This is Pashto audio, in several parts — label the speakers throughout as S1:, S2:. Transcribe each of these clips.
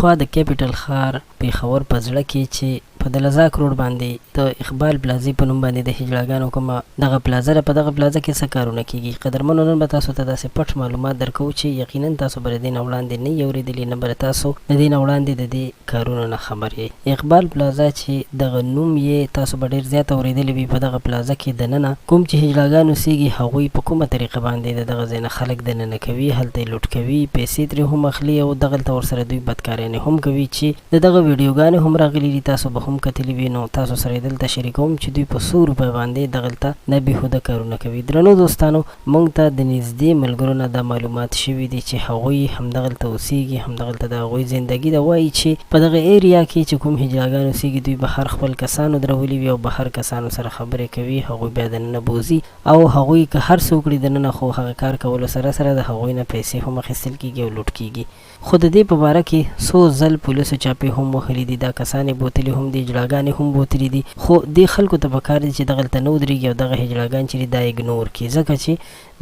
S1: پښتونخوا د کیپیټل ښار پېښور په زړه کې چې په د لزاک روډ باندې د اقبال پلازې په نوم باندې د هجړاګانو کومه دغه پلازه ده، په دغه پلازه کې څه کارونه کېږي؟ قدرمنو نن به تاسو ته داسې پټ معلومات درکوو چې یقینا تاسو به د دې نه وړاندې نه یي اورېدلي، نه به تاسو د دې نه وړاندې د دې کارونو نه خبر یئ. اقبال پلازه چې دغه نوم یې تاسو به ډېر زیات اورېدلي وي، په دغه پلازه کې دننه کوم چې هجړاګان اوسېږي هغوی په کومه طریقه باندې د دغه ځای نه خلک دننه کوي، هلته یې لوټ کوي، پیسې ترې هم اخلي او دغلته ورسره دوی بدکاریانې هم کوي چې د دغه ویډیوګانې هم راغلي دي، تاسو به هم کتلي وي، نو تاسو سره یې دلته شریکوم چې دوی په څو روپۍ باندې دغلته دا بیهوده کارونه کوي. درنو دوستانو! مونږ ته د نږدې ملګرو نه دا معلومات شوي دي چې هغوی همدغلته اوسیږي، همدغلته د هغوی زندګي ده، وایي چې په دغه ایریا کې چې کوم هجړاګان اوسیږي دوی بهر خپل کسانو درولي وي او بهر کسانو سره خبرې کوي، هغوی بیا دننه بوځي او هغوی که هر څه وکړي دننه خو هغه کار کولو سره سره د هغوی نه پیسې هم اخیستل کیږي او لوټ کیږي. خو د دې په باره کې څو ځل پولیسو چاپې هم وهلي دي، دا کسان یې بوتلي هم دي، هجړاګانې هم بوتلي دي، خو دې خلکو ته په کار دي چې دغلته نه ودرېږي او دغه هجړاګان چې دي دا اګنور کړي، ځکه چې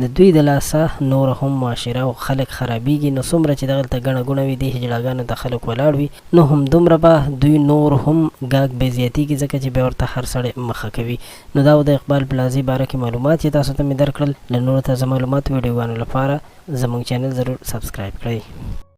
S1: د دوی د لاسه نوره هم معاشره او خلک خرابېږي، نو څومره چې دغلته ګڼه ګوڼه وي، دې هجړاګانو ته خلک ولاړ وي، نو همدومره به دوی نور هم ګاک به زیاتېږي، ځکه چې بیا ورته هر سړی مخه کوي. نو دا و د اقبال پلازې باره کې معلومات چې تاسو ته مې درکړل، له نورو تازه معلوماتو ویډیوګانو لپاره زموږ چینل ضرور سبسکرایب کړئ.